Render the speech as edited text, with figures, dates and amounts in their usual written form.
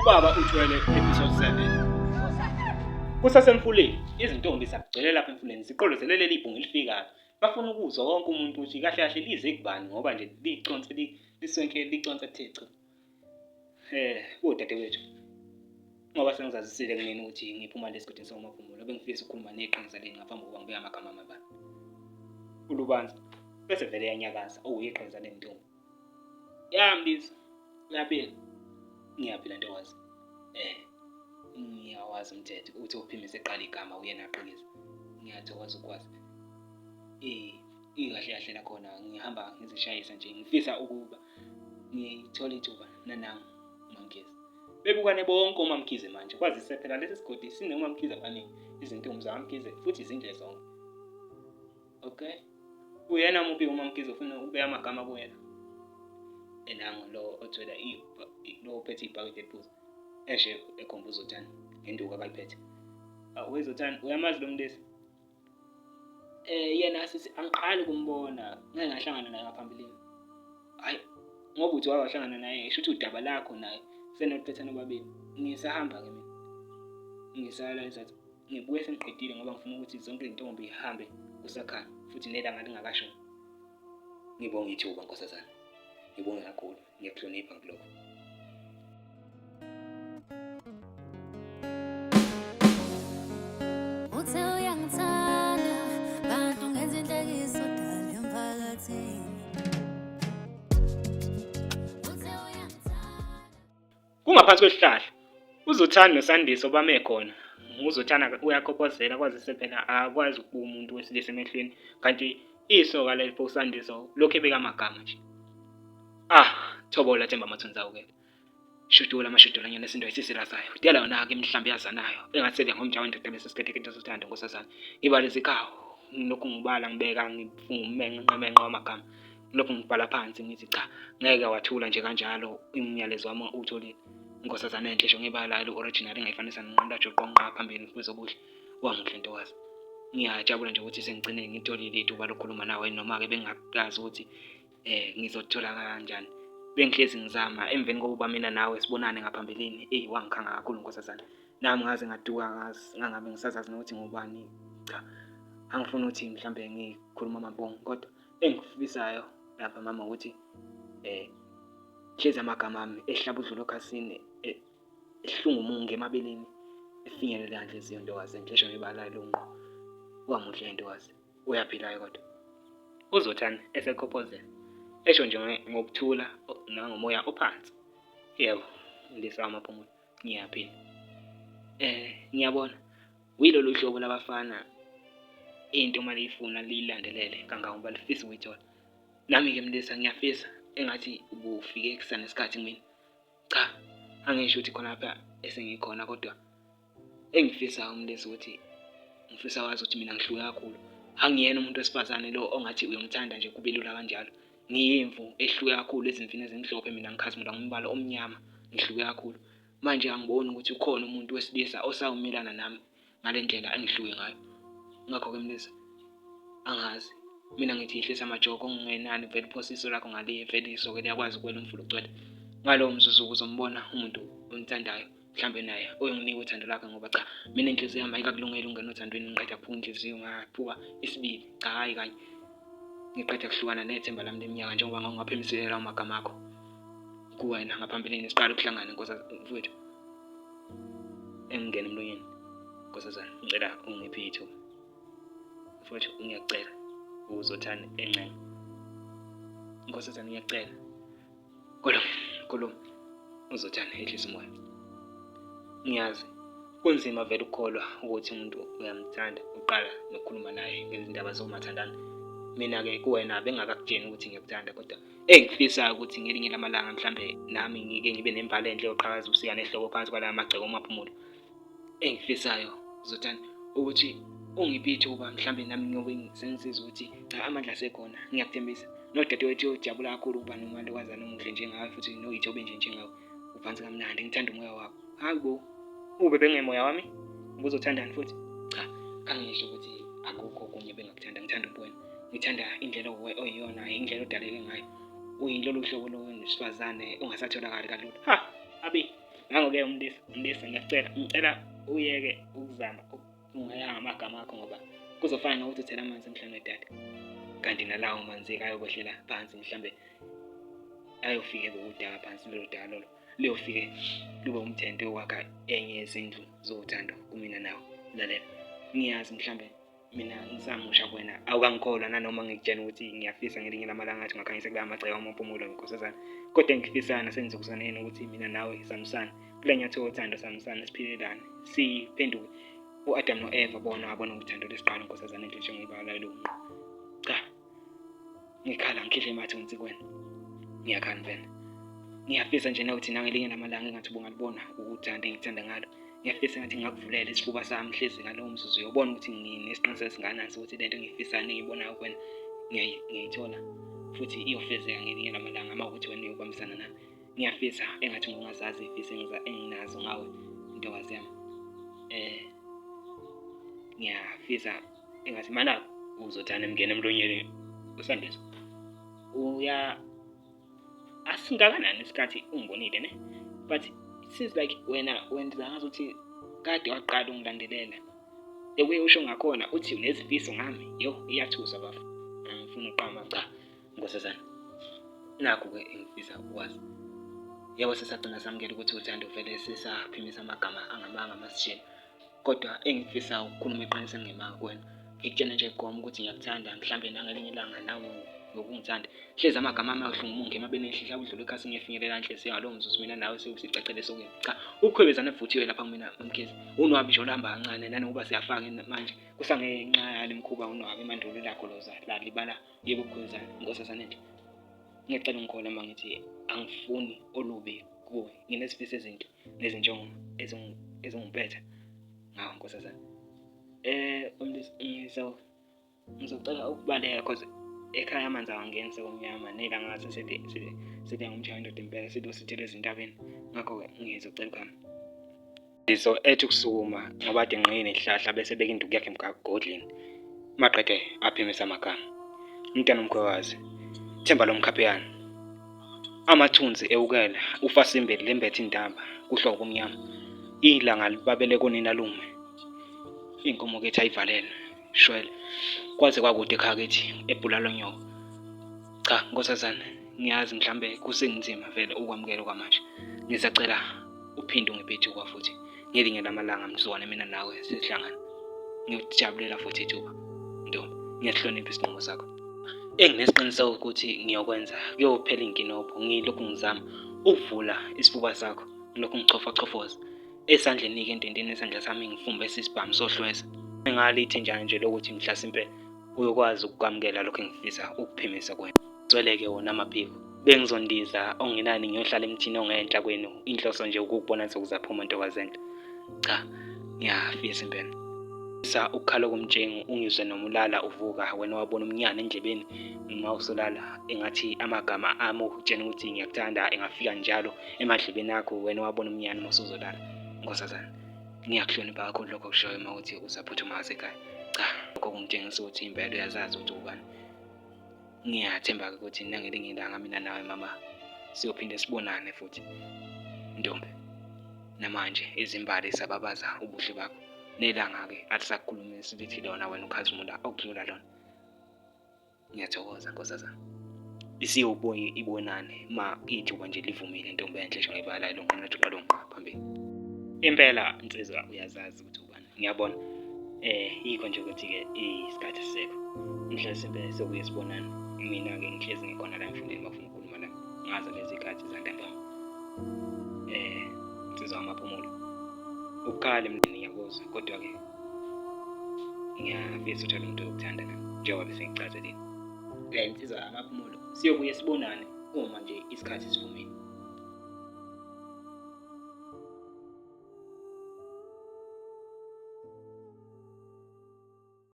Ubaba uthwele episode 7. Kusasemfuleni, izintombi zagcwele lapha emfuleni ziqolozele leli bhungu elifikayo. Bafuna ukuzwa wonke umuntu ukuthi kahle kahle lize kubani ngoba nje liconse liswenke liconse thece. Eh, kodadewethu. Ngoba sengizazisile kunini ukuthi ngiphuma lesigodini sakumaphumulo bengifisa ukukhuluma neqiniso leni ngaphambi kokuba ngibeke amagama amabani. Ulubanzi bese vele yanyakaza okuyiqiniso lentombi. Ya mlisa, uyaphila? Ngiyaphila ntokazi. Eh, ngiyawazi umthetho uthi uphimise eqala igama uyena aqinisa. Ngiyathokoza ukwazi. Eh, ikahle kahle lakhona ngihamba ngizishayisa nje ngifisa ukuba ngithole ithuba nanangu uMamkhize. Bebukane bonke oMamkhize manje kwazise phela lesi sigodi sinoMamkhize abaningi izintombi zakaMkhize futhi zinhle zonke. Okay. Uyena muphi uMamkhize ufuna ukubeka amagama kuyena? Enango lo othwele lo ophethe ibhakede eliphuzu eshe ekhomba uZothani ngenduku akayiphethe. Awu Zothani uyamazi lo mlisa? Eh yena sisi angiqali ukumbona ngeke ngahlangana naye ngaphambilini. Hayi ngoba uthi wahlangana naye shuthi udaba lakho naye senoliphetha nobabili. Ngisahamba ke mina. Ngisala ezathi Ngibuye sengiqedile ngoba ngifuna ukuthi zonke izintombi ihambe kusakhanya futhi nelanga lingakashoni. Ngibonge ithuba nkosazana. Ngibonge kakhulu. Ngiyakuhlonipha kulokho. Uthe uyangithanda kanti ungenza inhlekiso dala emphakathini. Uthe uyangithanda. Kungaphansi kwesihlahla uZothani noSandiso bame khona. UZothani uyakhophozela kwazise phela akakwazi ukubuka umuntu wesilisa emehlweni kanti isoka leli uSandiso lokhu ebeka amagama nje. Ah, thobola Themba Mathunzi awukela. Shudula amashudulanyana esinto isisila sayo. Dela yona-ke imihlambi yazanayo. Engathi selya ngomja wendoda bese sikhethe into sothando nkosazana. Ngibala izikhawu. Ngilokhu ngibala ngibeka ngifunga umenqemenqe wamagama. Ngilokhu ngibhala phansi ngithi cha ngeke wathula nje kanjalo umyalezo wami uwutholile. Inkosazana enhle esho ngebala eli-original engayifanisa nenqanda joqonqa phambili kwezobuhle. Wamuhle ntokazi. Ngiyajabula nje ukuthi sengigcine ngitholile ithuba lokukhuluma nawe noma-ke bengingakazi ukuthi eh ngizothola kanjani. Bengihlezi ngizama emveni kokuba mina nawe sibonane ngaphambilini. Eyi wangikhanga kakhulu nkosazana. Nami ngaze ngaduka ngangabe ngisazazi nokuthi ngubani. Cha angifuni ukuthi mhlambe ngikhuluma amabhongo kodwa Engikufisayo lapha mama ukuthi eh hlezi amagama ami ehlaba udlula okhasini e, ehlunga umungu emabeleni efinyelela nhliziyo ntokazi enhle esho ngebala lunqo wamuhle ntokazi uyaphilayo kodwa uzothani esekhophozela esho nje ngokuthula nangomoya ophansi yebo mlisa wamaphumulo ngiyaphila eh ngiyabona Uyilolu hlobo labafana into uma liyifuna liyilandelele kangangoba lifisa ukuyithola. Nami-ke mlisa ngiyafisa engathi ubufike kusanesikhathi kumina. Cha, angisho ukuthi khona lapha esengikhona kodwa engifisayo mlisa ukuthi ngifisa wazi ukuthi mina ngihluke kakhulu. Angiyena umuntu wesifazane lo ongathi uyomthanda nje kube lula kanjalo. Ngiyimvu ehluke kakhulu ezimvini ezimhlophe mina ngikhazimula ngombala omnyama, ngihluke kakhulu. Manje angiboni ukuthi ukhona umuntu wesilisa osawumelana nami ngale ndlela engihluke ngayo. Ngakho-ke mlisa, angazi. Mina ngithi yehlisa amajoko okungenani vele uphose iso lakho ngale vele iso-ke liyakwazi ukuwela umfula ugcwele. Ngalowo mzuzu uzombona umuntu omthandayo mhlawumbe naye oyonginika uthando lwakhe ngoba cha mina inhliziyo yami ayikakulungeli ukungena othandweni ngiqeda kuphuka inhliziyo ngaphuka isibili cha hhayi kanye ngiqeda kuhlukana nethemba lami leminyaka njengoba ngawungaphimiselela lawo magama akho kuwena ngaphambilini siqala ukuhlangana nkosazana mfowethu engingena emlonyeni nkosazana ngicela ungiphe ithuba mfowethu ngiyakucela uzothani encenga nkosazana ngiyakucela Khuluma, khuluma. Uzothanda ehlisa umoya. Ngiyazi kunzima vele ukukholwa ukuthi umuntu uyamthanda uqala nokukhuluma naye ngezindaba zomathandana. Mina-ke kuwena bengingakakutsheni ukuthi ngiyakuthanda kodwa engifisayo ukuthi ngelinye lamalanga mhlambe nami ngike ngibe nembala enhle yoqhakaza ubusika nehlobo phansi kwalawa magceke omaphumulo. Engifisayo Zothanda ukuthi ungiphe ithuba mhlambe nami ngiyobe sengizizwa ukuthi cha amandla asekhona ngiyakuthembisa nodadewethu uyojabula kakhulu ukuba nomalokazana omuhle njengawe futhi noyithobe nje njengawe uphansi kamnandi ngithanda umoya wakho hayi bo ube bengemoya wami ubuzothandani futhi cha kangisho ukuthi akukho okunye bengakuthanda ngithanda ubuwena ngithanda indlela oyiyona indlela odaleke ngayo uyilolu hlobo lowesifazane ongasatholakali kalula ha abi. Nango-ke umlisa, umlisa ngiyacela, ngicela uyeke ukuzama ungayanga amagama akho ngoba kuzofana nokuthi uthela amanzi emhlane wedada. Kanti nalawo manzi-ke ayokwehlela phansi mhlambe ayofike bekudaka phansi lolo daka lolo luyofike lube umthente owakha enye yezindlu zothando kumina nawe. Lalela, ngiyazi mhlambe mina ngisamusha kuwena awukangikholwa nanoma ngikutshena ukuthi ngiyafisa ngelinye lamalanga ngathi ungakhanyisa kula magceke amaphumulo nkosazana kodwa engifisayo nasenzukusaneni ukuthi mina nawe sambisane kule nyatho yothando sambisane siphilelane siphenduke u-Adam no-Eva bona wabona uthando lesiqalo nkosazana enhle njengeyibala lomnqo cha ngikhala ngikhihle imathonsi kuwena ngiyakhala mfana ngiyafisa nje nawuthi nangelinye lamalanga engathi ubungalibona ukuthanda engikuthanda ngalo ngiyafisa ngathi ngingakuvulela isifuba sami hlezi ngalowo mzuzu uyobona ukuthi nginesiqiniseko esingakanani sokuthi lento engiyifisayo nengiyibonayo kuwena ngiyayithola futhi iyofezeka ngelinye lamalanga uma ukuthi wena uyobambisana nami ngiyafisa engathi ngingazazi iy'fiso enginazo ngawe ntokazi yami um ngiyafisa engathi mana uzothanda emngena emlonyeni uSandiso uya asingakanani isikhathi ungibonile ne but it seems like wena wenza ngazuthi kade waqala ungilandelela the way usho ngakhona uthi unezifiso ngami yo iyathusa bafo angifuni uqama cha nkosazana nakhu-ke engifisa ukwazi yebo sisagcina samukela ukuthi uthando vele sisaphimisa amagama angamanga masishilo Kodwa engikufisayo ukukhuluma iqiniso elingemanga kuwena. Ngikutshene nje goma ukuthi ngiyakuthanda mhlambe nangelinye ilanga nawe ngokungithanda. Hlezi amagama ami ayohlunga umunge emabeleni enhlihla udlule ekhasini ngiyofinyelela inhliziyo ngalowo mzuzu mina nawe sewusicacele esokeni. Cha, ukukhwebezana evuthiwe lapha kumina MaMkhize. Unwabi nje oluhamba kancane nanokuba siyafaka manje kusangenxa yale mkhuba unwabi emandulo lagoloza lalibala yebo ukukhwebezana nkosazane nje. Ngiyacela ungikholwe uma ngithi angifuni olubi kuwe. Nginezifiso ezinhle. nezinjongo ezingumpetha ngawo nkosazana um ngizocela ukubaleka cause ekhaya amanzi awangeni sekumnyama nelanga ngase seliyangumshaya indoda impela seliyosithela ezintabeni ngakho-ke ngizocela ukuhamba so ethi ukusukuma ngoba ade ngqine nesihlahla bese ebeka induku yakhe emgodleni maqede aphimise amagama umntana omkhwekazi themba lomkhapheyana Amathunzi ewukela, ufasimbeli lembethe intaba, kuhlwa ubumnyama. Ilanga libabele koninalume. Inkomo kithi ayivalelwe. Shwele. Kwaze kwakude ekhaya kithi ebhula lonyoko. Cha, nkosazane, ngiyazi mhlambe kusenzima vele ukwamukela okwamanje. Ngisacela uphinde ungiphe ithuba futhi. Ngelinye lamalanga mzukwane mina nawe sihlangana. Ngiyokujabulela futhi ithuba. Ntombi, ngiyasihlonipha isinqumo sakho. Enginesiqiniseko ukuthi ngiyokwenza kuyophela inkinobho ngilokhu ngizama ukuvula isifuba sakho ngilokhu ngichofachofoza esandleni-ke entendeni esandla sami ngifumbese isibhamu sohlweza engalithi njani nje lokuthi mhlasimpe uyokwazi ukukwamukela lokho engifisa ukuphimisa kuwena Sweleke wona amaphiko bengizondiza okungenani ngiyohlala emthini ongenhla kwenu inhloso nje ukukubona nsuku zaphuma ntokazi enhle cha ngiyafisa impela sa ukukhala komtshengu ungizwe noma ulala uvuka wena wabona umnyana endlebeni uma usulala engathi amagama ami okutshena ukuthi ngiyakuthanda engafika njalo emadlebeni akho wena wabona umnyana uma usuzolala nkosazana ngiyakuhlonipha kakhulu lokho okushoyo uma uthi usaphuthuma ngasekhaya cha lokho kungitshengisa ukuthi impela uyazazi ukuthi ubani Ngiyathemba-ke ukuthi nangelinye ilanga mina nawe mama siyophinde sibonane futhi ntombi. Namanje izimbali sababaza ubuhle bakho nelanga-ke alisakukhulumi silithi lona wena ukhazimula okudlula lona. Ngiyathokoza nkosazana. Isiyobuye ibonane ma ithuba nje livumile ntombi enhle njengebala elonqina juqa longqa phambili. Impela nsizwa uyazazi ukuthi ubani. Ngiyabona. Eh yikho nje ukuthi ke isikhathi sisekho. Mhlasimpe sokuye sibonane. Mina ke ngihlezi ngikhona la emfundeni bafuna ukukhuluma la. Ngazo lezi zikhathi zantambama. Eh nsizwa amaphumulo. Ukukhala emndeni ngiyakuzwa kodwa ke ngiyafisa uthola umuntu okuthanda nami njengoba bese ngikuchazelile. Le nsizwa amaphumulo siyobuye sibonane uma nje isikhathi sivumile.